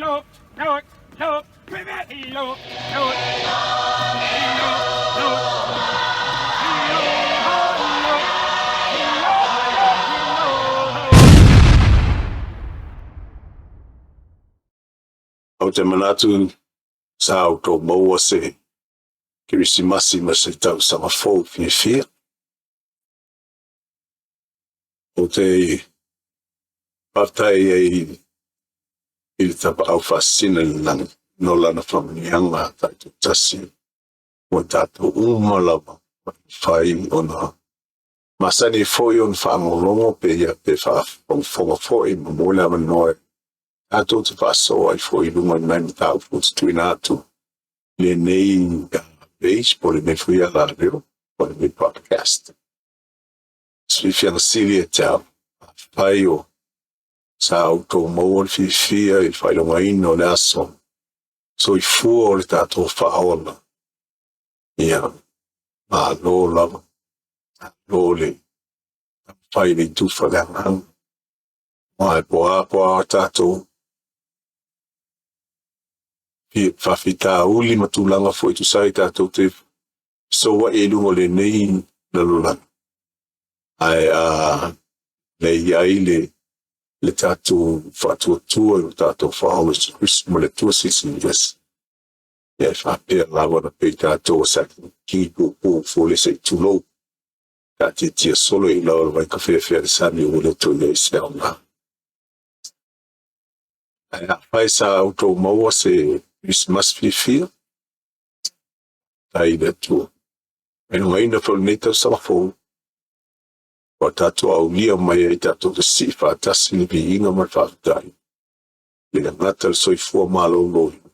Ou te manatu sa outou maua se Kerisimasi ma se tausaga fou fiafia. Ou te faafetai ai i le Tapaau Faasisina i le lagi no lana faamanuiaga taitoatasi mo i tatou uma lava, ua mafai ona masani ai foi ona faalogologo pe ia pe faafogafoga foi ma maua le avanoa e tatou te faasoa ai foi i luga o nai mataupu ua tutuuina atu i lenei page po o lenei foi alaleo po o lenei podcast. Fiafiaga sili ia te au, afai o sa outou maua le fiafia i le faailogaina o le aso soifua o le tatou Faaola, ia, malo lava, malo le taumafai i le itufa i le agaga. Aua e po a po a tatou faafitauli ma tulaga foi e tusa ai tatou te fesoua'i ai i luga o lenei lalolagi, ae a lei ai le tatou faatuatua i lo tatou Faaola Iesu Keriso ma le Atua Silisili Ese, ia e faapea lava ona pei tatou o se agipupu fole se i tulou, taatiatia solo i ula o le vaikafeafea i le sami ua le toe i ai se aoga. Ae afai sa outou maua se Kerisimasi fiafia, faafetai i le Atua. Faailogaina foi o lenei tausaga fou, ua tatou aulia mai ai tatou te sii faatasi le viiga ma le faafetai, e le gata i le soifua maloloina,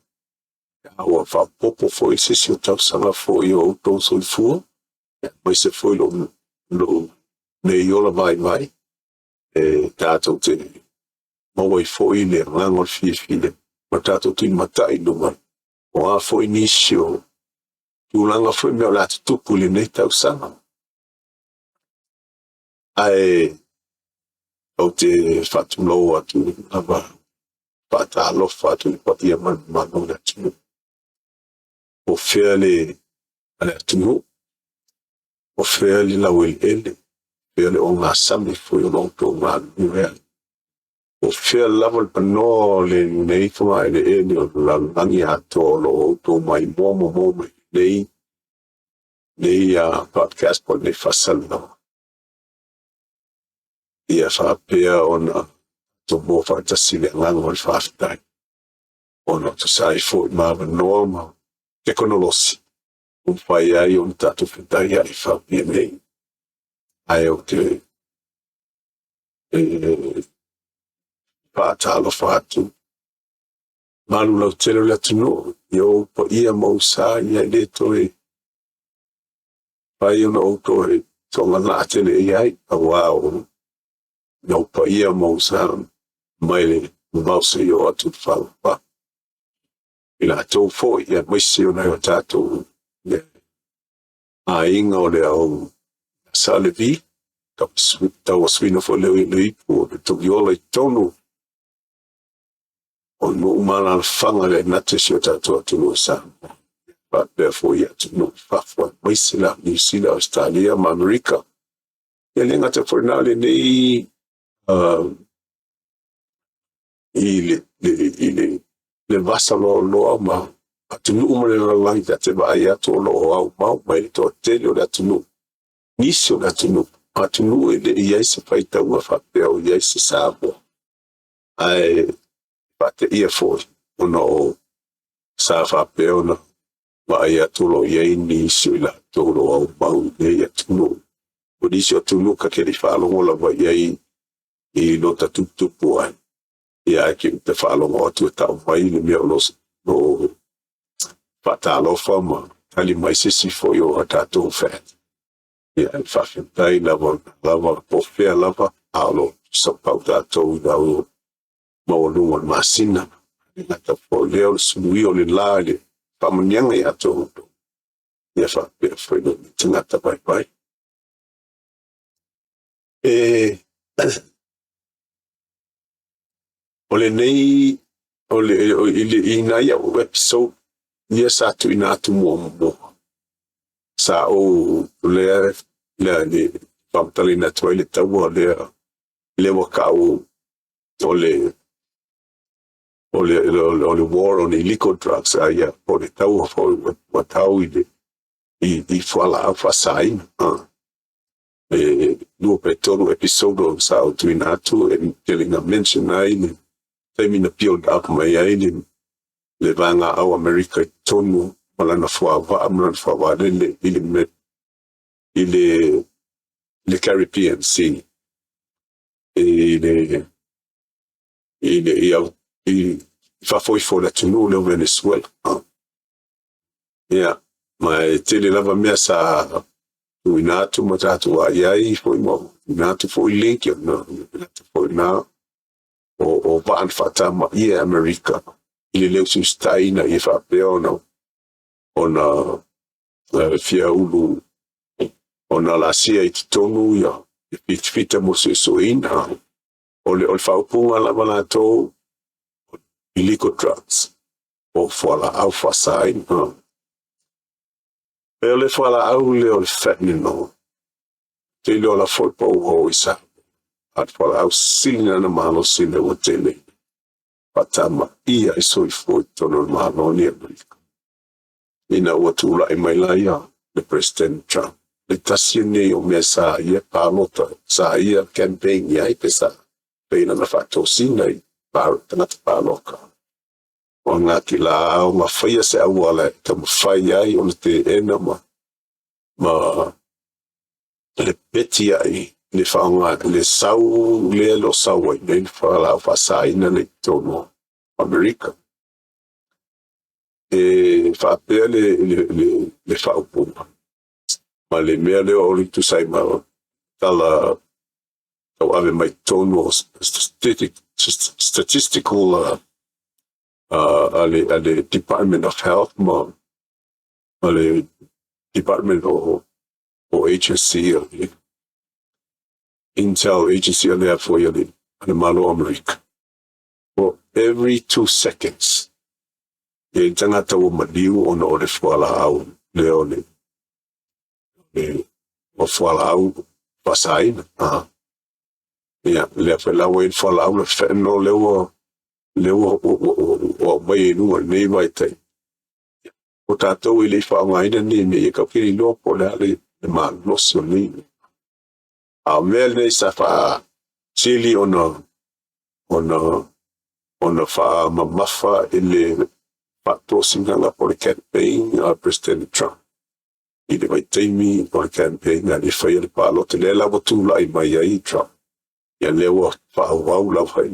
a ua faaopoopo foi i se isi o tausaga foi o outou soifua, aemaise foi lou nei ola vaivai, e tatou te maua ai foi le agaga o le fiafia ma tatou tulimatai i luma o a foi nisi o tulaga foi mea o le a tutupu i lenei tausaga. Ae ou te faatulou atu lava, faatalofa atu i le paia ma le mamalu o le atunuu. Po o fea le atunuu, po o fea le laueleele, fea le ogasami foi o lo outou galulue ai. Po o fea lava le panoa o lenei fogaeleele o le lalolagi atoa o lo o outou maimoa ma maua mai ai lenei podcast po o lenei faasalalauga. Ia faapea ona tatou maua faatasi le agaga o le faafetai, ona tusa ai foi ma avanoa ma tekonolosi ua mafai ai ona tatou fetaiai faapenei. Ae ou te faatalofa atu malu lautele o le atunuu i ou paia ma ou sa, ia e le toe mafai ona ou toe toagalaa tele i ai, aua o ou paia ma ou sa mai le vavau seia oo atu i le faapaupau. I latou foi aemaise o nai o tatou aiga o le au Sa Levi, tauasuina foi le ipu o le Togiola i totonu o nuu ma alaalafaga e le gata i si o tatou atunuu o Samoa, faapea foi i atunuu i fafo, aemaise la Niu Sila, Ausetalia ma Amerika. E le gata foi na o lenei i le vasa loaloa ma atunuu ma le lalolagi ta te vaai atu o lo o aumau mai le toatele o le atunuu, nisi o le atunuu, atunuu e le i i ai se faitauga faapea o i ai se Samoa, ae faateia foi ona o sa faapea ona vaai atu o lo o i ai nisi o i latou o lo o aumau i nei atunuu. O nisi o atunuu ta te le i faalogo lava i ai i lota tuputupu ai, ia ae ke te faalogo atu e tau mai le mea o lo o faatalofa ma tali mai se isi foi o a tatou fans. Ia e faafetai lava lava po o fea lava, a o lo o sapau tatou i lau maualuga o le masina. E le gata foi o lea o le suluia o le la i le faamanuiaga ia te outou, ia faapea foi lou tagata vaivai. O lenei O le i le i nai a'u episode ia sa tuuina atu muamua, sa ou lea lea le faamatalaina atu ai le taua lea lea ua ta'u o le war on illegal drugs, a ia po o le taua foi ua tau i le i fualaau faasaina. E lua pe tolu episode o sa ou tuuina atu e tele ina mention ai le taimi na build up mai ai le vaega au Amerika i totonu ma lana fuavaa ma lana fuavalele i le Caribbean Sea i le i au i fafo ifo o le atunuu lea o Venezuela. Ia, ma e tele lava mea sa tuuina atu ma tatou aai ai foi ma tuuina atu foi link na atu foi na o vaa na faatamaia e Amerika i le leu susitaina ia faapea ona fia ulu ona lasia i totonu ia fitafita mo suesueina. O le faaupuga lava latou, illegal drugs o fualaau faasaina. E o le fualaau lea o le fentanyl, tele o la foi pa ua o i sa a le fualaau sili na malosi le ua tele faatamaia e soifua i totonu o le Malo ni Amerika. Ina ua tula'i mai la ia le President Trump, le tasi nei o mea sa ia palota, sa ia campaign i ai pe sa pei lana faatosina i tagata paloka o gati la o mafaia se auala e taumafai ai ona teena ma le peti ai le faaaoga le sau lea lo sau ai nei le fualaau faasaina le i totonu o Amerika. E faapea le faaupuga ma le mea lea o le tusa ai ma tala tauave mai totonu o statistical a le Department of Health ma le Department o Agency o le Intel Agency o lea foi a le Malo o Amerika. For every 2 seconds, e tagata ua maliu ona o le fualaau lea o le o fualaau faasaina. Ia, lea foi la ua i le fualaau le fentanyl lea ua aumai i luga o lenei vaitaimi. O tatou e le i faaaogaina nei mea ia tatou te le iloa po o le a le malosi o nei mea. A o mea nei sa faasili ona faamamafa i le faatosinaga po o le campaign a President Trump i le vaitaimi o le campaign a le faia le palota lea la ua tulai mai ai Trump. Ia lea ua faaauau lava i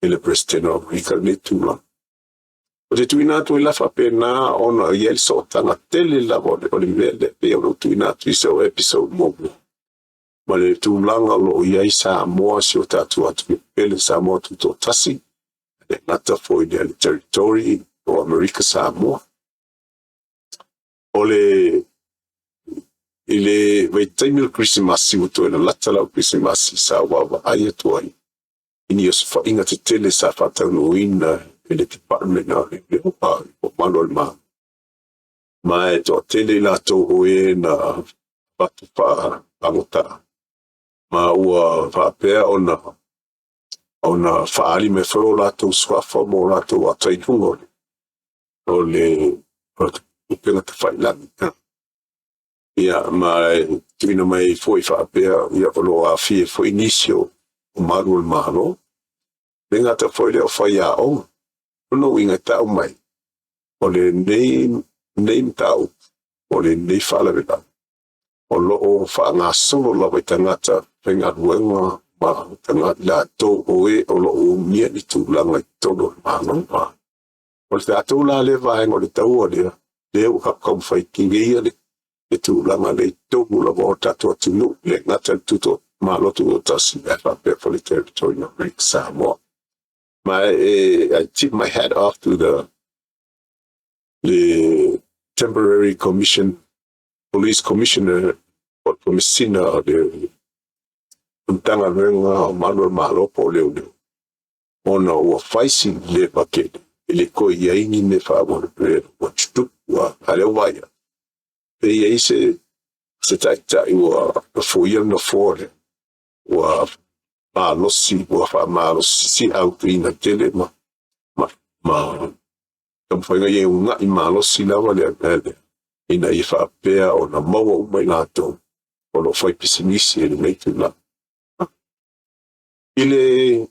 le President o Amerika lenei tulaga. O te tuuina atu ai la faapena ona i ai le sootaga tele lava o le mea lea pei ona tuuina atu i se o episode muamua ma le tulaga o loo i ai Samoa, si o tatou atunuu pele Samoa tutoatasi, le gata foi lea le territory o Amerika Samoa. O le i le vaitaimi o le Kerisimasi ua toe lalata lau Kerisimasi sa vaavaai atu ai i ni osofaiga tetele sa faataunuuina e le Department o Leoleo o Malu o le Malo. Ma e toatele i latou o e na avatu faapagota ma ua faapea ona faaali mai foi o latou suafa ma o latou atainuga o le upega tafailagi. Ia, ma e tuuina mai foi faapea ia o loo aafia foi nisi o malu o le Malo, le gata foi lea o faiaoga. O lona uiga e tau mai o lenei mataupu o lenei faalavelave o loo faagasolo lava i tagata faigaluega ma tagata latou o e o loo umia ni tulaga i totonu o le Malo. O le tatou la lea vaega o le taua lea lea ua taumafai tineia le tulaga le i totonu lava o tatou atunuu, le gata le tuto Malo tutoatasi ae faapea foi le territory o Amerika Samoa. Ma I tip my hat off to the temporary commission police commissioner o le Komesina o le Matagaluega o Malu o le Malo po o Leoleo. Ona ua fai si leva tele, e le toe i ai ni mea faalavelave ua tutupu, a o lea ua vaai atu, e i ai se taitai ua nofoia le nofoa lea, ua malosi, ua faamalosiauina tele ma taumafaiga ia e uunai malosi lava le mea lea, ina ia faapea ona maua uma i latou o lo o faipisinisi i lenei tulaga. I le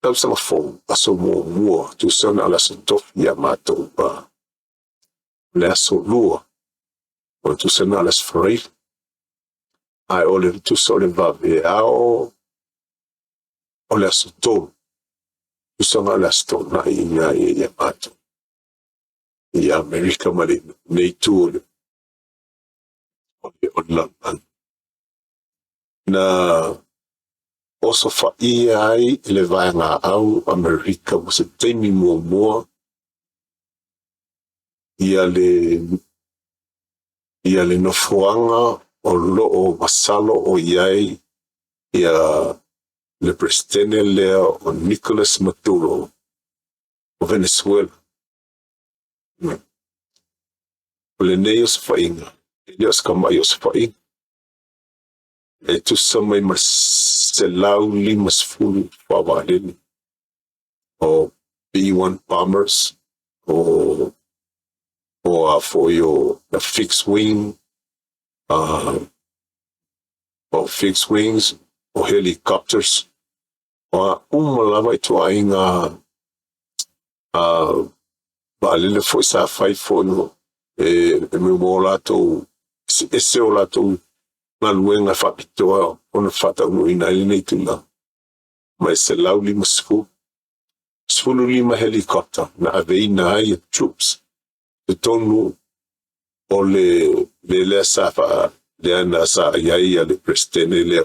tausaga fou, aso muamua, tusa na o le aso Tofi ia matou, o le aso Lua, o le tusa na o le aso Faraile, ae o le tusa o le vaveao o le aso Tolu, tusa na o le aso Toonai i ina ia matou i Amerika ma lenei itu o le lalolagi, na osofaia ai e le vaegaau Amerika mo se taimi muamua le nofoaga o lo o masalo o i ai le Peresetene lea o Nicolas Maduro o Venesuela. O lenei osofaiga, e le o se tamai osofaiga, e tusa mai ma le 150 faa-vaalele o B-1 bombers, o a foi o fixed wing, o fixed wings, o helicopters, o a uma lava ituaiga vaalele foi sa fai foi e mo latou eseese o latou galuega faapitoa ona faataunuuina ai lenei tulaga, ma e 150, 15 helicopter na aveina ai troops totonu o le mea lea sa lea na sa i ai le Peresetene lea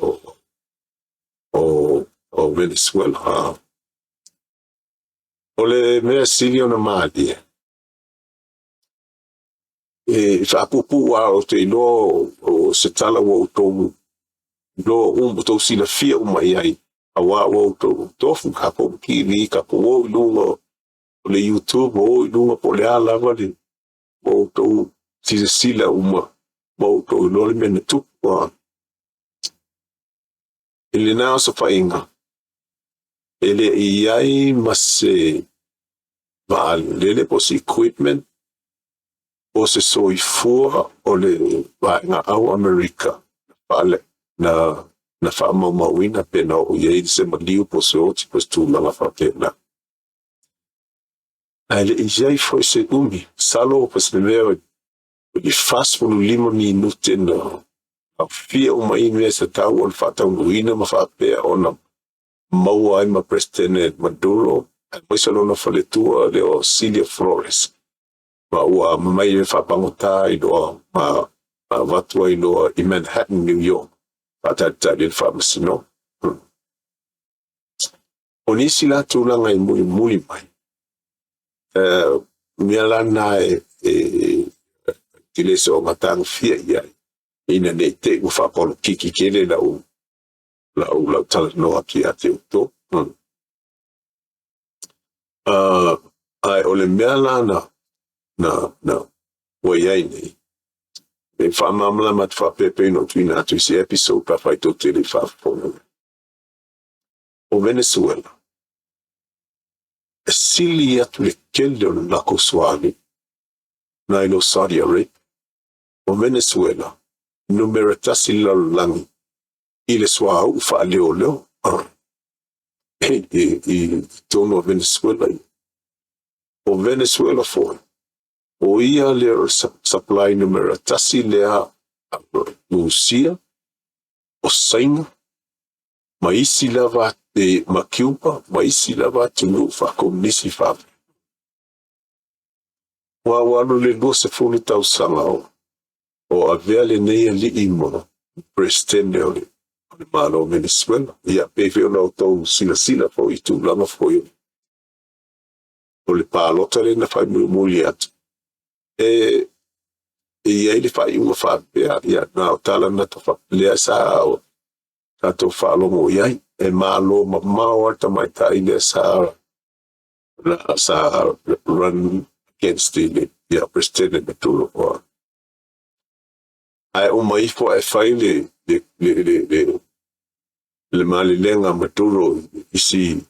o Venezuela. O le mea sili ona malie, e faapuupuu lava, ou te iloa o se tala ua outou iloa uma, outou silafia uma i ai, auā ua outou tofu tatou TV, tatou o i luga o le YouTube, o i luga po o le a lava le, ua outou silasila uma ma outou iloa le mea na tupu. I lena osofaiga, e le i ai ma se vaalele po o se equipment o se soifua o le vaegaau Amerika na faamaumauina pe na oo i ai se maliu po o se oti po o se tulaga faapena. Ae le i i ai foi se umi, masalo po o se mea i le 45 minute na aofia uma ai mea e tatau ona faataunuuina ma faapea ona maua ai ma Peresetene Maduro, aemaise lona faletua lea o Cilia Flores, ma ua mai e faapagota ai loa ma avatu ai loa i Manhattan, New York, faatalitali i le faamasinoga. O nisi la tulaga e mulimuli mai, mea la na e te le soona tagofia i ai, ina ne i te i ua faapolokiki tele lau talanoa atu ia te outou. Ae o le mea la na ua i ai nei, e faamalamalama atu faapea pei ona ou tuuina atu i se episode pe afai tou te le i faafofoga mai. O Venezuela, e sili atu le tele o le latou suauu nai lo Saudi Arabia. O Venezuela, numera 1 i le lalolagi i le suauu faaleoleo i totonu o Venezuela. O Venezuela foi, o ia lea o le supply numera 1 lea a Rusia, o Saina, ma isi lava ma Cuba, ma isi lava atunuu faakomunisi faapea. Ua alu le 20 tausaga o avea lenei alii ma Peresetene o le Malo o Venezuela. Ia, pei foi ona outou silasila foi i tulaga foi o le palota lea na fai mulimuli atu. E i ai le faaiuga faapea, ia, na o tala na lea sa tatou faalogo i ai. E malo mamao lava le tamaitai lea sa run against i le Peresetene Maduro. Ae uma ifo ae fai le malelega a Maduro i si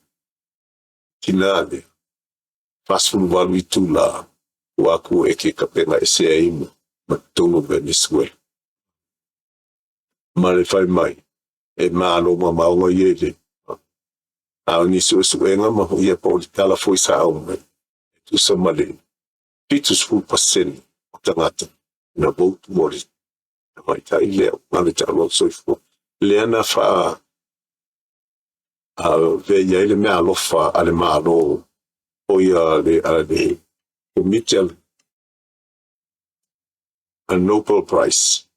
tinā lea, 48 itulā ua atu e te tapena ese ai ma totonu o Venezuela. Ma le fai mai, e malo mamao ia i le a o ni suesuega ma ia po o le tala foi sa aumai, e tusa ma le 70% o tagata na vote mo le tamaitai lea ua galo taaloa soifua. Lea na faa avea ai le meaalofa a le Malo o ia a le Komiti a Nobel Prize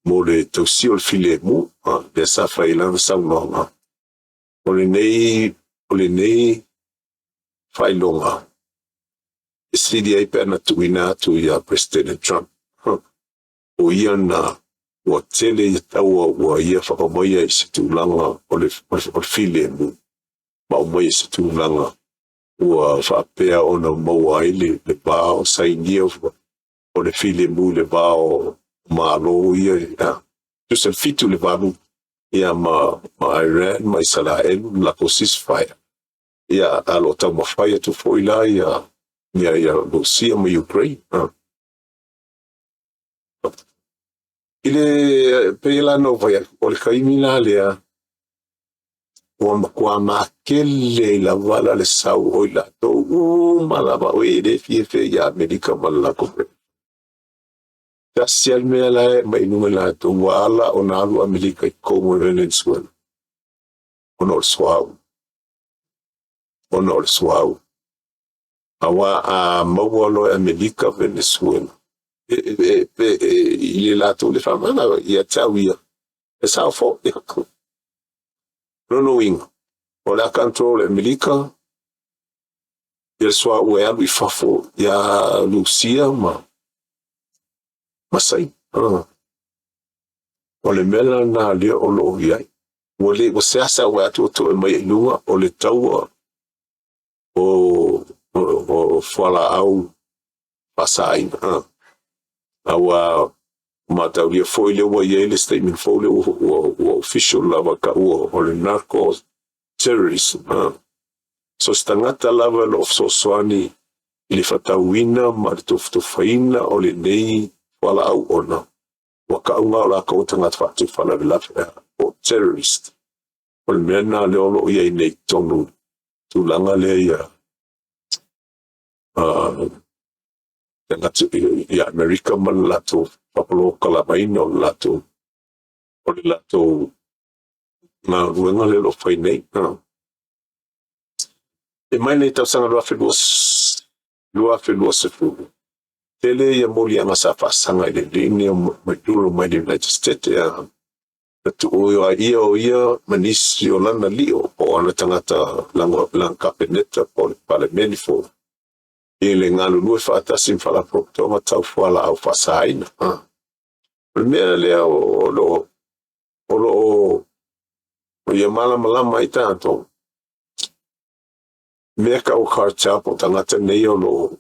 mo le tausia o le filemu, lea sa fai ai lana saunoaga. O lenei faailoga e sili ai pe ana tuuina atu ia Peresetene Trump. O ia na ua tele ia taua ua ia whakamaia i se tulaga o le filemu, ma aumaia i se tulaga ua faapea ona maua ai le va o sainia o le filemu i le va o Malo ia, tusa 7 i le 8 ia ma Iran ma Isaraelu le latou ceasefire. Ia a o lo o taumafai atu foi la ia Rusia ma Ukraine. I le pei la na ou fai atu, o le taimi la lea ua matua matele lava la le sau o i latou uma lava o e le fiafia ia Amerika ma le latou. Tasi lava le mea la e aumai i luga i latou ua ala ona alu Amerika i totonu o Venezuela, ona o le suauu, ona o le suauu. Aua a maua loa e Amerika Venezuela, i le latou le faamaga ia te au ia, e sao foi. Lona uiga, o le a control e Amerika ia le suauu e alu i fafo ia Lusia ma Saina. O le mea lena lea o lo o i ai. Ua le ua seasea ua atu toe mai i luga o le taua o fualaau faasaina. Aua mataulia foi lea ua i ai le statement fou lea ua official lava taua o le narco terrorism. So se tagata lava o lo o fesoasoani i le faatauina ma le tofutofaina o lenei fualaau ona ua taua o latou tagata faatupu faalavelave po o terrorist. O le mea lena lea o lo o i ai nei i totonu tulaga lea ia tagata ia Amerika ma le latou faapolokalamaina o le latou galuega lea o lo o fai nei. E mai le tausaga 2020, tele ia moliaga sa faasaga i le alii o Maduro mai le United States ia na tuu ia o ia ma nisi o lana lio po o ana tagata lana kapeneta po o le palemene fou i le galulue faatasi ma faalapotopotoga tau fualaau faasaina. O le mea lea o lo o ia malamalama ai tatou, mea tau cartel po o tagata nei o lo o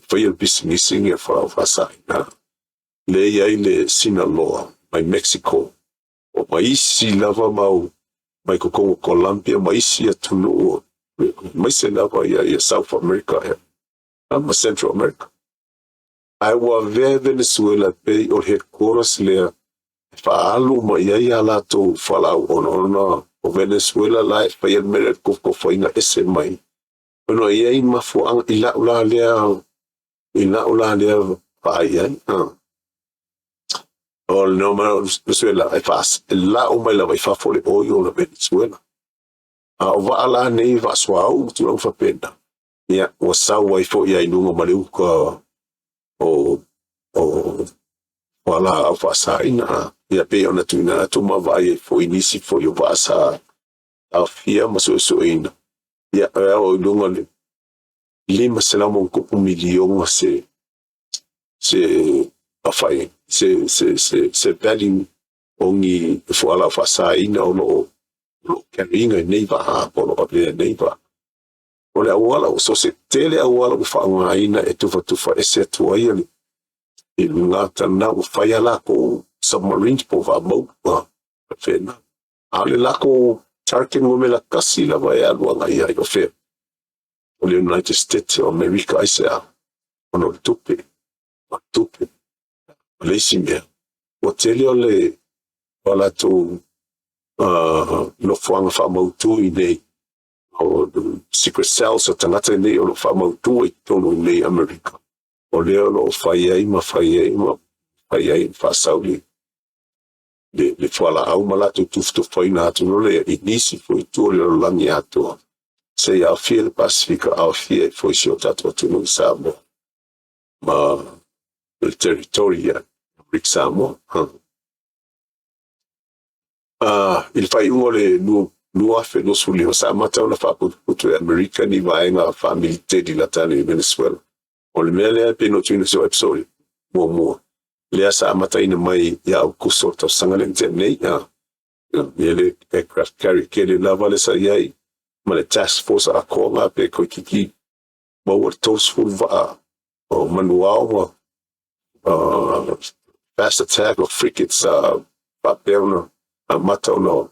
faia le pisinisi ia fualaau faasaina lea e i ai le Sinaloa mai Mexico o ma isi lava mau mai totonu o Colombia ma isi atunuu aemaise lava ia South America ma Central America. Ae ua avea Venezuela pei o le headquarters lea e faaalu mai ai a latou fualaau ona o Venezuela la e faia le mea lea o le tofutofuaina ese mai ona e i ai mafuaaga i lau la lea vaai ai. O le Venezuela e lau mai lava i fafo le oil o le Venezuela. A o vaa la nei vaa suauu ma tulaga faapena, ia ua sau ai foi ai luga ma le uka o fualaau faasaina ia pei ona tuuina atu ma vaai ai foi nisi foi o vaa sa aofia ma suesueina ia e ao i luga le 500+ miliona se afai se value. O ni fualaau faasaina o lo o carry ina i nei vaa po o lo o avea i nei vaa. O le auala, so se tele auala ua faaaogaina e tufatufa ese atu ai le i luga tana ua fai a lakou submarines po o vaamau faapena. A o le lakou target numera 1 lava e alu agai ai o fea? O le United States o Amerika. Aisea? Ona o le tupe, o le tupe. O le isi mea, ua tele o le o latou nofoaga faamautu i inei, o secret cells o tagata nei o lo o faamautu i totonu i nei Amerika, o lea o lo o fai ai ma fai ai ma fai ai faasau le fualaau ma latou tufatufaina atu loa lea i nisi foi itu o le lalolagi atoa, seia aofia le Pasefika, aofia ai foi si o tatou atunuu i Samoa ma le territory ia Amerika Samoa. I le faaiuga o le 2025, sa amata ona faaputuputu e Amerika ni vaega faamiliteli lata ane i Venezuela. O le mea lea pei ona tuuina se episode muamua lea sa amataina mai ia Aukuso o le tausaga lea na tea nei, ia le aircraft carrier tele lava le sa i ai ma le task force atoa pe toeitiiti maua le 30 vaa o manuao ma fast attack o frigates sa faapea ona amata ona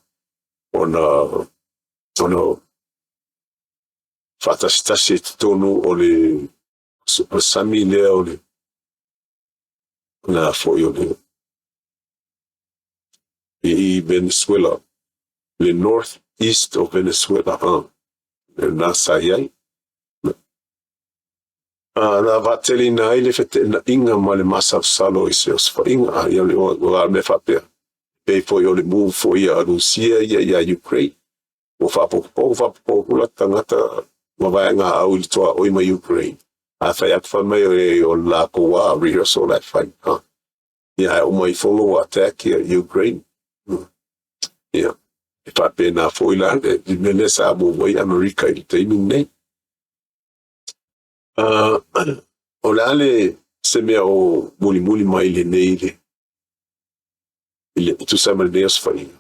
faatasitasi i totonu o le sami lea o le na foi o le i Venezuela, le north east o Venezuela, lena sa i ai. Na vaateleina ai le feteenaiga ma le masalosalo i se osofaiga ia le o mea faapea, pei foi o le move foi a Rusia ia ia Ukraine, ua faapopopo faapopo la tagata ma vaega au i le tuaoi ma Ukraine. A fai atu fai mai o le lakou a rehearsal la e fai. Ia ae uma ifo ua attack ia Ukraine. Ia, e faapena foi la le mea lea sa move ai Amerika i le taimi lenei. O le a le se mea o mulimuli mai lenei i le tusa ma lenei osofaiga?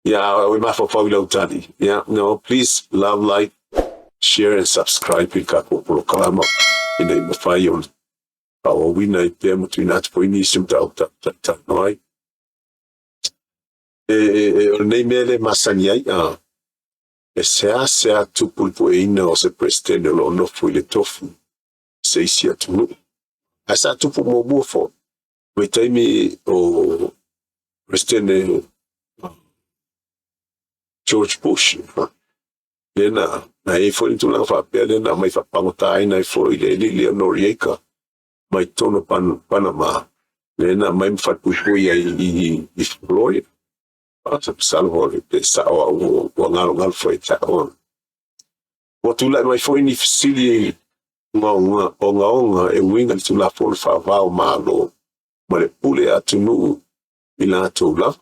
Ia, o e mafaufau i lau tali. Ia, no, please love, like, share and subscribe i le tatou polokalama ina ia mafai ona faaauauina ai pea ma tuuina atu foi nisi mataupu tatou ai. E o lenei mea le masani ai, e seasea tupulipueina o se Peresetene o lo o nofo i le tofi se isi atunuu. Ae sa tupu muamua foi vaitaimi o Peresetene George Bush, lea na i ai foi le tulaga faapea lea na aumai faapagotaina ai foi le alii o Noriega mai totonu o Panama, lea na aumai ma falepuipui ai i Florida. Masalo foi pe sao au ua galogalo foi taua. Ua tulai mai foi ni fesili ogaoga e uiga i le Tulafono Faava o Malo ma le pule atunuu i latou lava.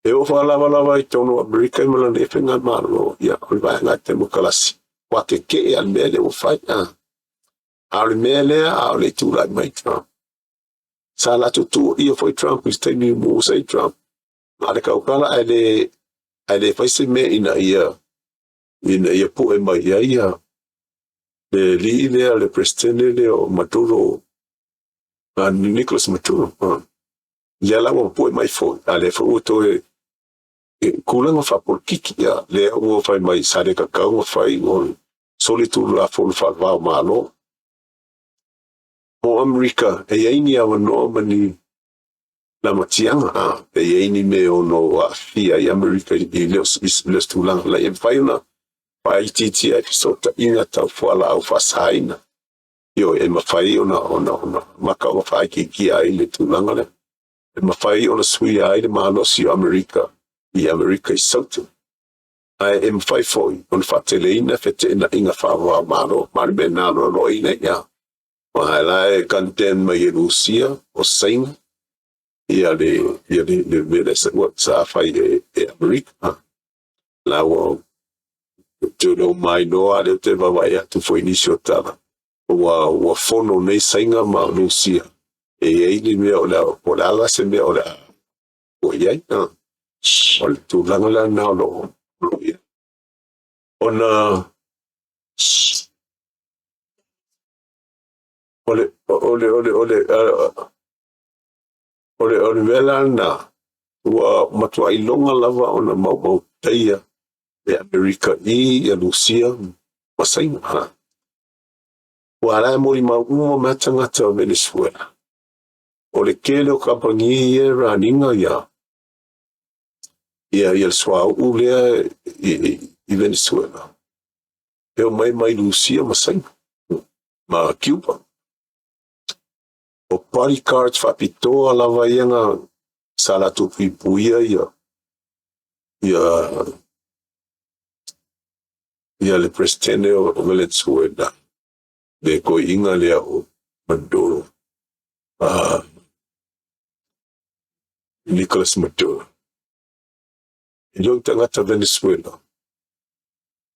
E oo faalavalava i totonu o Amerika ma lana faigamalo, ia o le vaega temokalasi ua kekee a le mea lea ua fai. A o le mea lea a o le i tulai mai Trump, sa latou tuuaia foi Trump i le taimi musa i Trump ma le tautala ae le fai se mea ina ia pue mai ai ia le alii lea, le Peresetene lea o Maduro, Nicolas Maduro. Lea la ua pue mai foi, a lea foi ua toe tulaga faapolokiki ia lea ua fai mai sa le tatau ona fai o soli Tulafono Faava o Malo o Amerika. E i ai ni avanoa ma ni lamatiaga e i ai ni mea ono aafia i Amerika i le tulaga la e mafai ona faaitiitia ai fesootaiga tau fualaau faasaina. Ioe, e mafai ona maka ona faaitiitia ai le tulaga lea, e mafai ona suia ai le malosi o Amerika i Amerika i Sauta, ae e mafai foi ona faateleina feteenaiga faava-o-Malo ma le mea na loaloaina ia. Ma la e condemn mai e Rusia o Saina ia le mea lea sa fai e Amerika. La ua te mai noa le te vaavaai atu foi nisi o tala ua fono nei Saina ma Rusia. E i ai le mea o le a, po o le a la se mea o le a ua i ai. O le tulaga la lena o lo o i ai. Ona o le o le o le o le o le o le mea la lena, ua matuai iloga lava ona maumautaia e Amerika i ia Lusia ma Saina. Ua la e molimau uma mai tagata o Venezuela. O le tele o kamupani ia e run ina ia le suauu lea i Venezuela, e omai mai Lusia ma Saina ma Cuba. O bodyguards faapitoa lava ia na sa latou puipuia ia le Peresetene o Venezuela, le toeaina lea o Maduro, Nicolas Maduro. E le o tagata Venezuela,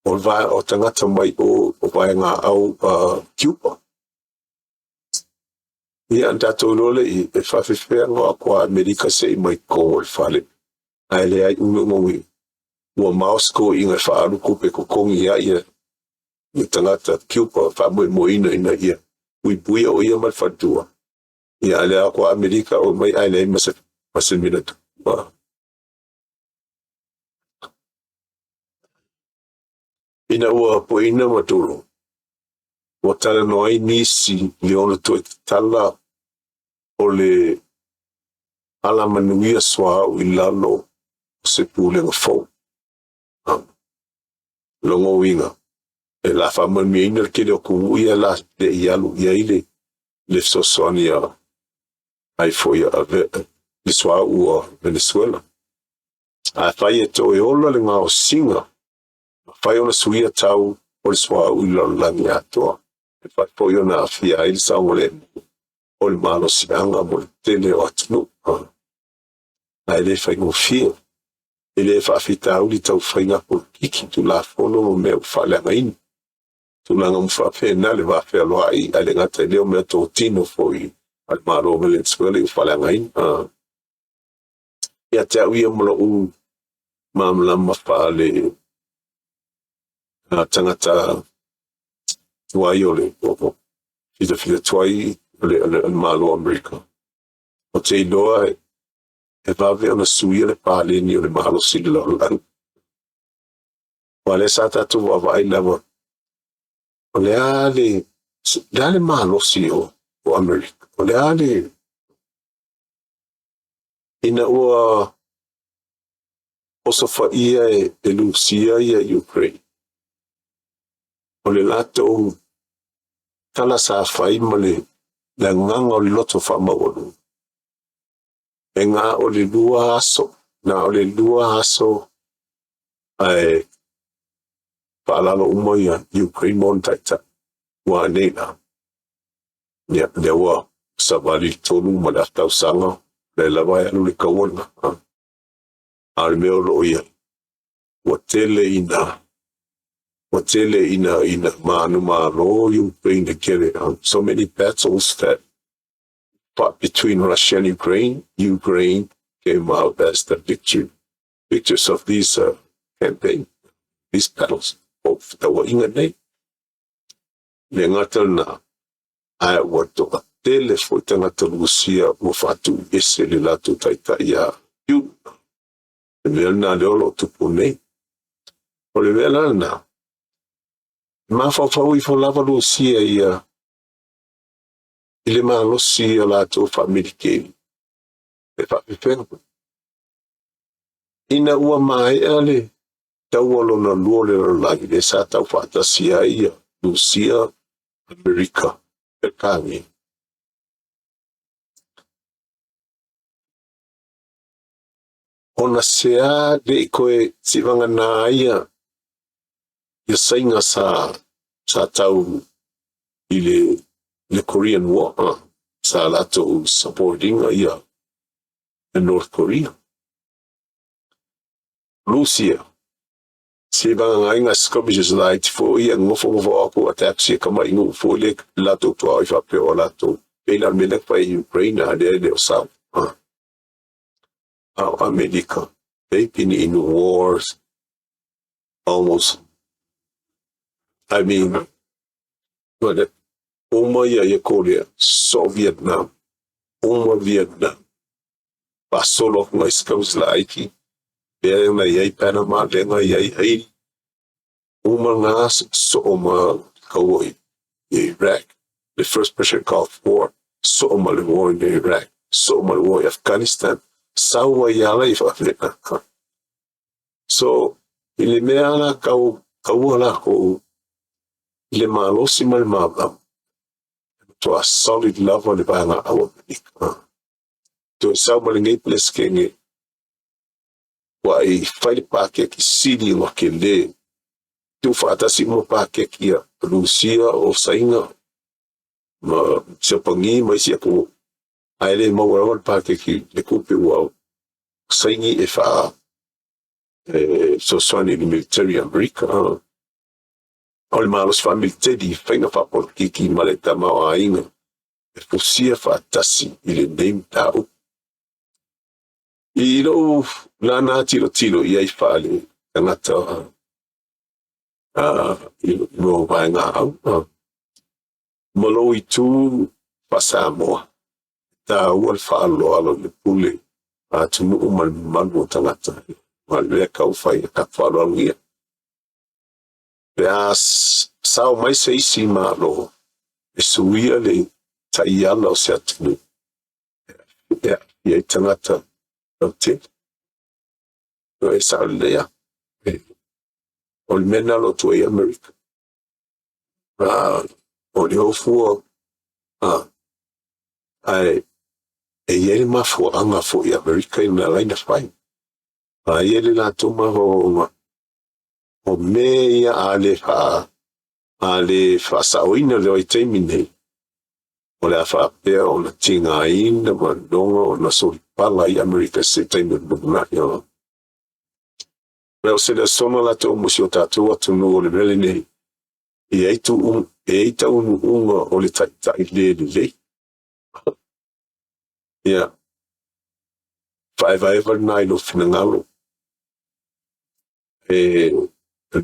o va o tagata mai o vaega au Cuba. Ia, na tatou iloa le i e faafefea ona atu a Amerika se i mai totonu o le fale, ae leai umi ua mao se toeaina e faaalu tupe e totogi ai ia tagata Cuba faamoemoeina ina ia puipuia o ia ma le faletua. Ia, a lea atu a Amerika o mai ae leai ma se mea na tupu. Ina ua poina Maduro, ua talanoa ai nisi i le ono toe tatala o le alamanuia suauu i lalo o se pulega fou. Lona uiga, e la faamanuiaina le tele o atunuu ia la le i alu i ai le fesoasoani a ai foi a le suauu a Venezuela. Afai e toe ola le gaosiga, mafai ona suia tau o le suauu i le lalolagi atoa. E mafai foi ona aafia ai le saogalemu o le malosiaga mo le tele o atunuu. Ae le faigofie. E le faafitauli tau faiga polokiki, tulafono ma mea ua faaleagaina. Tulaga uma faapena le vafealoai, ae le gata i lea o mea totino foi a le Malo o Venezuela ua faaleagaina. Ia te au ia ma lou malamalama faale tagata tuai o le filafila tuai o le Malo o Amerika, ou te iloa e vave ona suia le paleni o le malosi i le lalolagi. Aua o lea sa tatou vaavaai lava, o le a le malosi o Amerika, o le a le ina ua osofaia e Lusia ia Ukraine, o le latou tala sa fai ma le agaga o le loto faamaualuga, e na o le 2 aso, na o le 2 aso ae faalalo uma ia Ukraine ma ona taitai. Ua anei la? Ia, lea ua savali le 3 ma le afa tausaga, lea lava e alu le taua lena. A o le mea o lo o i ai, ua tele ina manumalo Ukraine e tele. So many battles that fought between Russia and Ukraine, Ukraine came out as the victors of these campaign, these battles o fetauaiga nei. Le gata lena, ae ua toatele foi tagata Lusia ua faatuiese le latou taitai ia Putin. Le mea lena lea o lo o tupu nei. O le mea la lena, mafaufau ifo lava Lusia ia i le malosi o latou faamiliteli e faafefea. Ina ua maea le taua lona lua o le lalolagi, lea sa taufaatasi ai ia Lusia, Amerika, Peretania. Ona sea le i toe sivagana ai ia Saina sa tau i le Korean War, sa latou supportinga ia North Korea. Lusia, sivagana skirmishes laiti foi ia nofo nofo atu attacks ia kama inu foi le latou tuaoi faapea o latou Pei la mea lea na fai i Ukraine a lea e le o sao. A o Amerika, they've been in wars almost, I mean, but uma ia ia Korea, so Vietnam, uma Vietnam, faasolo atu nai Coast laiti, lea na i ai Panama, lea na i ai Haiti, uma na soo ma kaua i Iraq, the first Persian Gulf War, soo ma le war in Iraq, soo ma le war i Afghanistan, sau ai ala i Vietnam. So, i le mea la kau kaua lakou i le malosi ma le malamalama, e matua solid lava le vaega au Amerika. Toe sau ma lenei Peresetene ua i fai le paketi sili ona tele, tuufaatasi uma paketi ia Rusia, o Saina ma Siapani ma isi atunuu, ae le maua lava le paketi le tupe ua saini e faa fesoasoani i le military Amerika. O le malosi faamiliteli, faiga faapolokiki ma le tamaoaiga e fusia faatasi i lenei mataupu. I lou lana tilotilo i ai faale tagata i lo vaega au, ma lou itu faa-Samoa, taua le faaaloalo i le pule a atunuu ma le mamalu o tagata. Ma le mea tau fai e tatou faaaloalo ia. Pe a sao mai se isi Malo e suia le taiala o se atunuu, e aafia ai tagata lautele. E sao lelei lava. O le mea lena o lo o tua i ai Amerika. O le o fua, ae e i ai le mafuaaga foi i Amerika na ala ai ona fai. A i ai le latou mafaufauga, o mea ia a le faasaoina le vaitaimi nei, o le a faapea ona tigaina ma iloga ona solipala ai Amerika se taimi o le lumanai. O se lesona latou mo si o tatou atunuu o le mea lenei, e i ai taunuuga o le taitai le lelei. Ia, faaevaeva lena i lou finagalo. E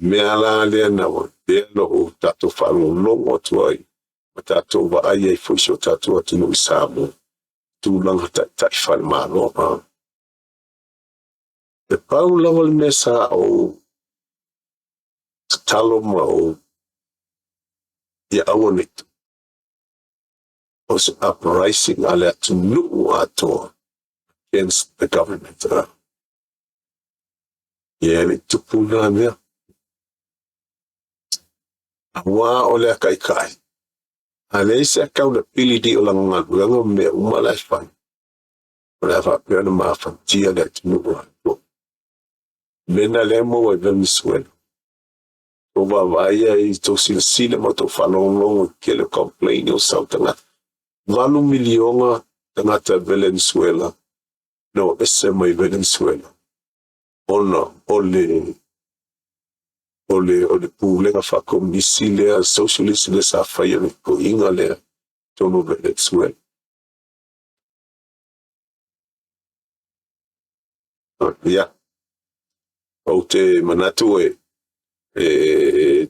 mea la lea na lea o tatou faalogologo atu ai, ma tatou vaai ai foi si o tatou atunuu i Samoa, tulaga taitai faale-Malo. E pau lava le mea sa ou tatalo ma ou ia aua ne i o se uprising a le atunuu atoa against the government. Ia e le i tupu na mea. Aua o le akaikai, a leai se accountability o lana galuega ma mea uma la e fai, o le a faapea ona mafatia le atunuu atoa. Mea na lea e maua i Venezuela. O vaavaai ai i tou silasila ma tou faalogologo i tele o complain o sau tagata. 8 miliona tagata Venezuela na o ese mai Venezuela ona o le pulega faakomunisi lea, socialist lea sa faia le toeaiina lea totonu o Venezuela. Ia, ou te manatu e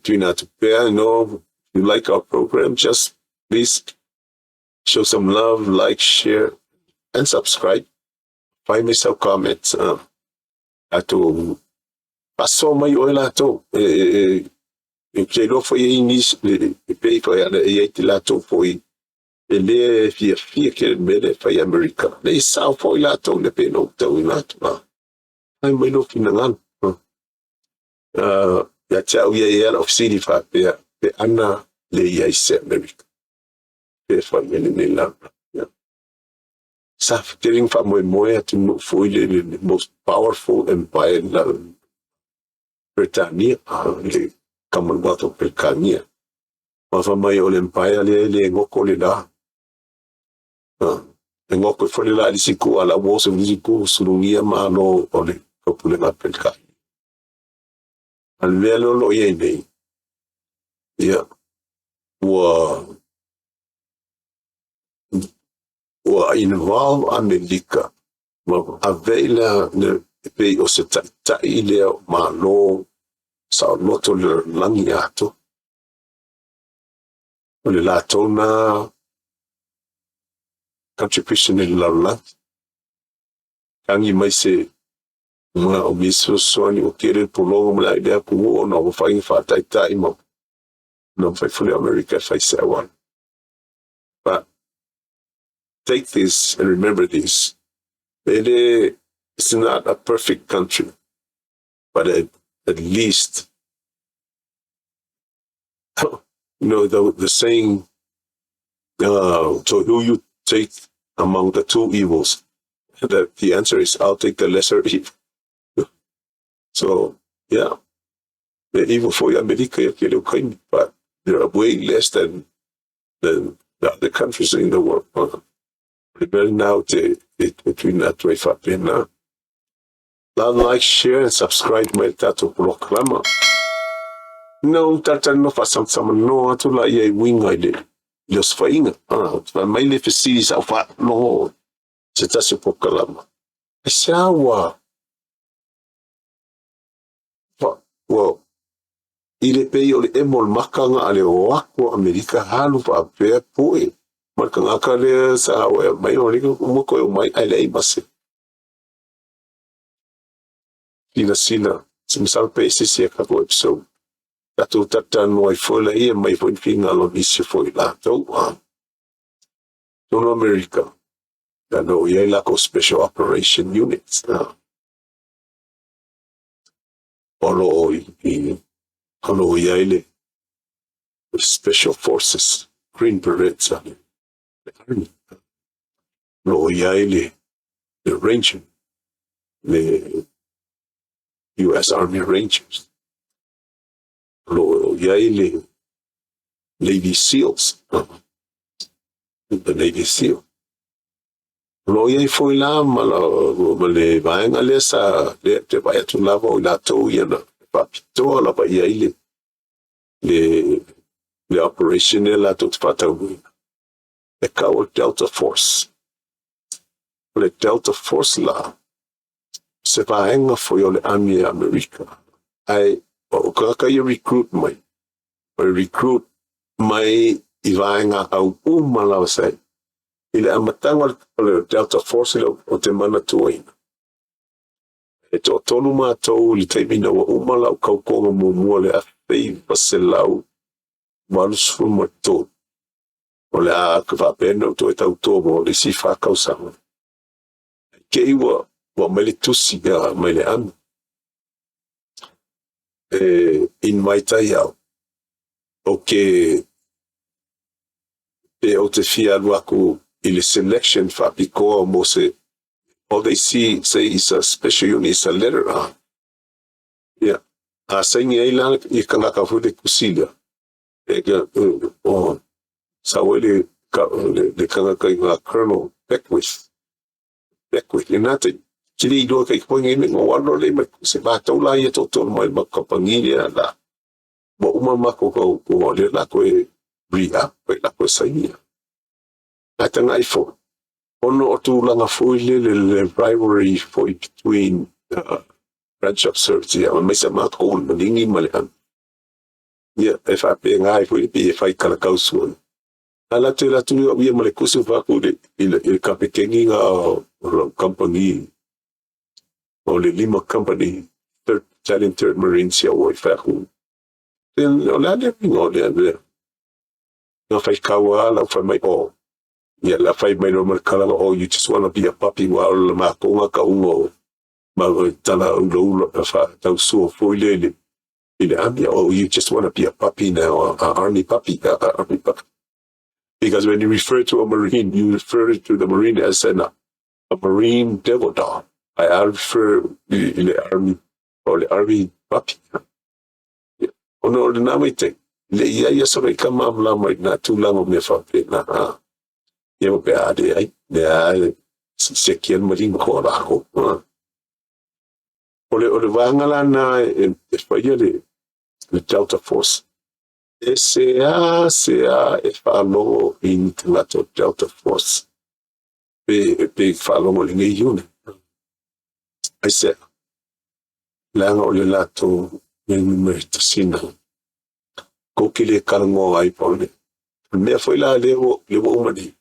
tuuina atu pea, if you like our program, just please show some love, like, share, and subscribe. Find me some comments. Tatou faasoa mai oe latou. E te iloa foi e nisi, e pei foi ana e i te latou foi e le fiafia ke mea lea e fai Amerika. Le i sao foi latou le pe no tauina atu. Ai mai lou finagalo. Ia te au ia ia lau fesili faapea, pe ana le i ai se Amerika, pe fai e lenei lava. Yeah. Sa tele ina faamoemoe atunuu foi le most powerful empire la Peretania, le Commonwealth of Peretania. Ma fai mai o le empire lea e le goto le la. E goto foi le la i le isi itu, a o le au oso i le isi itu, sulugia malo o le taupulega Peretania. A le mea lea o lo o i ai nei, ia, ua Ua involve Amerika ma avea i le e pei o se ta'ita'i lea o Malo saoloto o le lalolagi atoa. O le latou na contribution i le lalolagi. Tagi mai se manaomia se fesoasoani, ua tele le pologa ma le ai le atunuu ona ua fai faataitai ma na mafai foi le Amerika e fai se auala. But take this and remember this. It's not a perfect country, but at least the saying, so who you take among the two evils? The answer is, I'll take the lesser evil. So, yeah, the evil for America, but they are way less than the other countries in the world. Remember now, te tuina atu ai faapena. La like, share and subscribe mai le tatou polokalama. Na ou talatalanoa faasamsamanoa atu la ia i uiga i le le osofaiga. Ah, mai le fesili sa ou faalogo se tasi o polokalama. E se a ua i le pei o le emo o le maka ga a le o aku o Amerika halu faapea poe. Ma le tagata lea sa ua mai o le uma koe o mai ai le ai ma se silasila. Se masalo pe ese isi a tatou episode. Tatou talatalanoa ai foi laia mai foi ni finagalo o nisi foi latou. Ah. Totonu o Amerika, na o i ai lakou special operation units. Ah. O lo o o lo o i ai le special forces, Green Berets a le Army. O lo o i ai le Ranger, le US Army Rangers. O lo o i ai le Navy SEALs, the Navy SEAL. O lo o i ai foi la ma le vaega lea sa lea te vaai atu lava o i latou ia na faapitoa lava i ai le operation lea latou te faataunuina. E kau o le Delta Force. O le Delta Force la, se vaega foi o le Army a Amerika. Ae o tagata ia recruit mai, o le recruit mai i vaega au uma lava sa i le amataga o le Delta Force le o te manatuaina. E toatolu matou i le taimi na ua uma lau tautoga muamua le 1983. O le a faapea na ou toe tauto mo le isi 4 tausaga. Ke i ua mai le tusi ia mai le Army. E invite ai au. O ke pe o te fia alu aku i le selection faapitoa mo se, all they see say is a special unit, is a letter, ah. Yeah. A saini ai la i tagata foi le tusi lea. E o sa ua le tagata i ngā Colonel Beckwith. Beckwith. I nā te kiri i loa kai koe ngai me ngā walo le mai se mātou la ia tōtonu mai ma kapangi lea la. Ua uma mako kau ko le la koe re-up koe la koe sainia. Ai tanga i fo. Ono o tūlanga foi le rivalry foi between branch of service ia mai sa mātou ma lingi ma le an. Ia e whape ngai foi pe e whai kalakau sua. Ala te la tunu ia ma le kusu whaku le i le kapekengi ngā o lau company o le Lima Company, Third Battalion, Third Marines ia oi whaku. Then o le ane pinga o le ane. Ngā whai kaua la whai mai o. Ia la whai mai no ma kalanga, "Oh, you just wanna be a puppy," wa o le mākonga ka unga o ma o tala ula ula wha tau sua foi le i le army. "Oh, you just wanna be a puppy now, a army puppy, a army puppy." Because when you refer to a Marine, you refer to the Marine as a Marine devil dog. I refer i le army o le army puppy. Yeah. Ono o le nā mai te, le ia ia sora i ka mamlama i nā tūlanga o mea whapena. Ha. Ia mo pe a de ai, le a se kian maringa ko rako. Ha. O le vānga la nā e whaia le Delta Force. E se a e whaalogo i ni tagata o Delta Force. Pe faalogo i lenei iuni. Aisea? Leaga o le latou mea numera tasi lena tou te le talanoa ai pau le mea. O le mea foi la lea ua uma nei,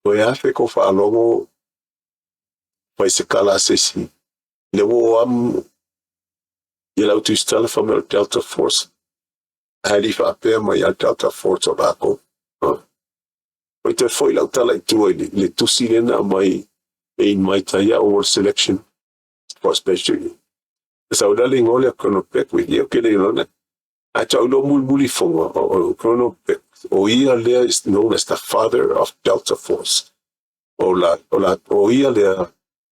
toe afe tou faalogo fai se tala a se isi, lea ua o amu ia le au tusitala fai mai o le Delta Force, ae le i faapea mai lava le Delta Force o latou. Oi toe foi lau tala i tua i le tusi lea na aumai e invite ai au mo le selection for special. E sau la le igoa lea Colonel Beckwith, ia ou te le iloa ae tau iloa mulimuli ifoga o Colonel Beckwith, o ia lea is known as the father of Delta Force. O ia lea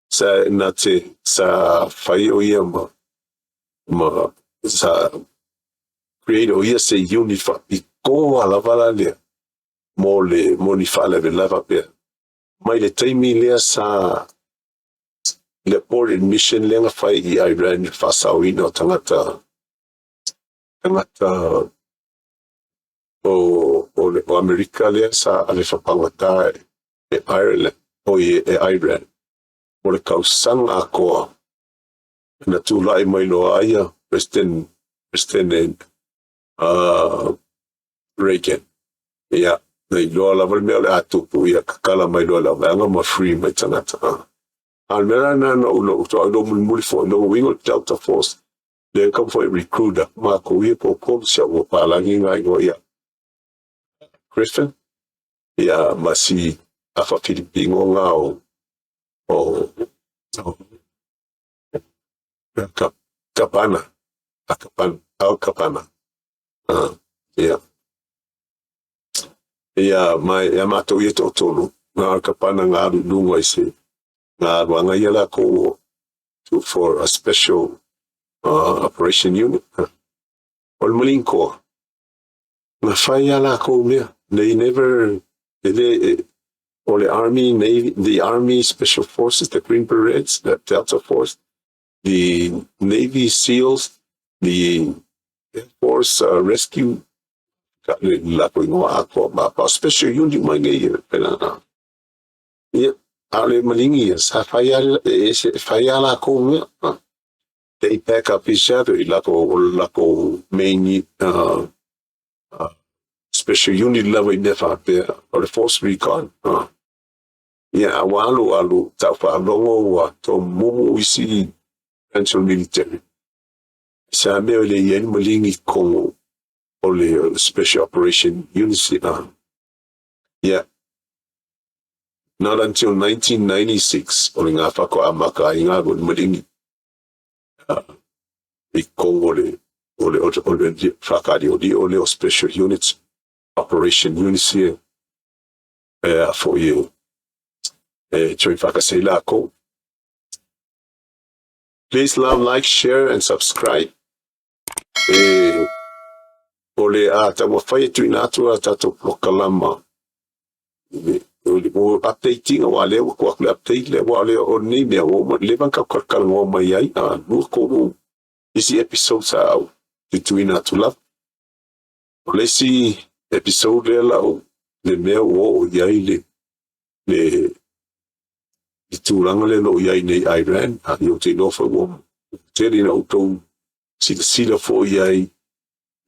sa na te sa fai o ia ma sa create o ia se unit faapitoa lava la lea mo ni faalavelave pea. Mai le taimi lea sa le aborted mission lea na fai i Iran, faasaoina o tagata o Amerika lea sa ave faapagata e Ireland o e Iran mo le tausaga atoa, na tulai mai loa ia President Reagan. Ia, na iloa lava le mea o le a tupu, ia tatala mai loa lau vaega ma free mai tagata. A o le mea la lena na ou iloa mulimuli foi, lona uiga o le Delta Force lea tau foi recruit atu matou ia toatolu, si au papalagi na igoa ia Griffin ia ma si afa Filipino na o Cabana, a Cabana, Al Cabana. Ia. Ia, ma ia matou ia toatolu, na Al Cabana na alu i luga i se na alu aga ia latou for a special operation unit. O le Marine Corps, na fai a lakou mea. They never, e o le Army, Navy, the Army Special Forces, the Green Berets, the Delta Force, the Navy SEALs, the Air Force Rescue, le lakou igoa atoa ma special unit mai nei pena. Ia, a o le maligi ia, sa fai a, e fai a lakou mea. They back up each other i lakou, o lakou main special unit lava i mea faapea, o le Force Recon. Ia, ua alu alu, tau faalogo ua tomumu isi branch of military. Sa mea o le i ai le maligi totonu o le Special Operation Unit. Ia, not until 1996 o le gafa amata ai ngā le maligi i totonu o le whakariori o le o Special Units, Operation Units ia, e a foi e join whakasei lākou. Please love, like, share and subscribe. E o le a taumafai e tuuina atu a tatou polokalama o updating ua lea ua tuu atu le update lea ua le o lenei mea ua uma leva na taukalakalagoa mai ai a lua tolu isi episode sa au tuituina atu lava. O le isi episode lea lau le mea ua oo i ai le tulaga lea o lo o i ai nei Iran, a ia ou te iloa foi ua tele ina outou silasila foi i ai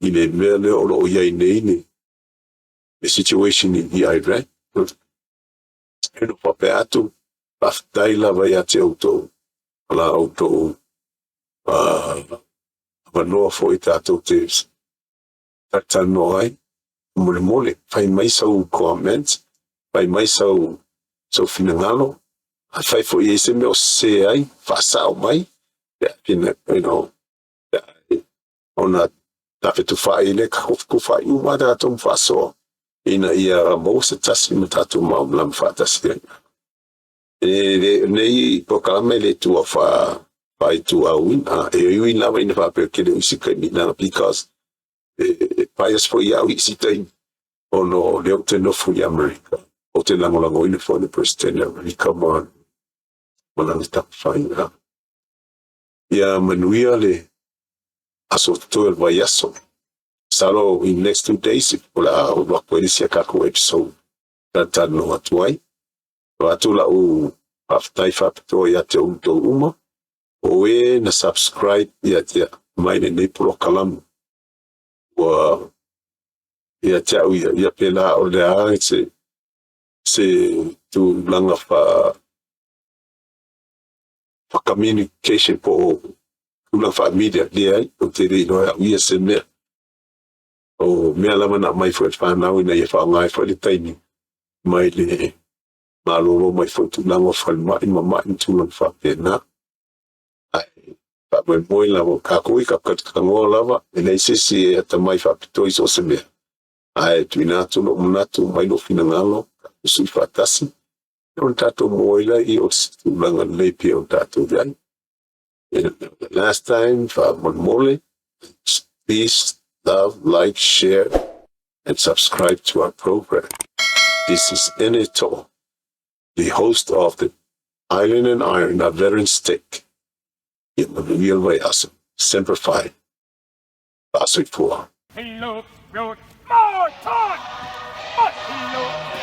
i le mea lea o lo o i ai nei le situation i Iran. E no faapea atu, faafetai lava ia te outou, o la outou avanoa foi tatou te talatalanoa ai. Molemole, fai mai sau comment, fai mai sau finagalo, a fai foi i se mea o sese ai, faasao mai, pe ona tafetufai le ka uma tatou faasoa ina ia maua se tasi ma tatou malamalama faatasi ai. E nei polokalame le tua faaituauina, e ui lava ina faapea ke le isi taimi leaga because e bias foi au i isi taimi ona o lea ou te nofo i Amerika. Ou te lagolagoina foi le President Amerika ma lana taumafai. Ia manuia le aso totoe o le vaiaso. Masalo in next 2 days o le a ou alu atu ai le isi a tatou episode talatalanoa atu ai. Avatu la'u faafetai faapitoa ia te outou uma o e na subscribe ia mai lenei polokalamu ua ia te a'u ia, ia pēlā o le a se tulaga fa communication po o tulaga faa-media. Leai, ou te le iloa e a'u ia se mea. O mea lava na aumai foi e le fanau ina ia faaaoga ai foi le taimi mai le malolo mai foi i tulaga o falemai ma ma'i ma tulaga faapena. Ae faamoemoe lava o tatou i tatou lava, e leai se isi e atamai faapitoa i so o se mea, ae tuuina atu lou manatu mai lou finagalo, tatou faatasi ona tatou maua ai lea o se tulaga lelei pei ona tatou i ai. Last time, faamolemole, please love, like, share, and subscribe to our program. This is Eneto, the host of the Island and Iron, a Veteran's Take. Ia manuia le vaiaso. Semper Fi. Fa'asoifua. Hello, road, more time! But hello.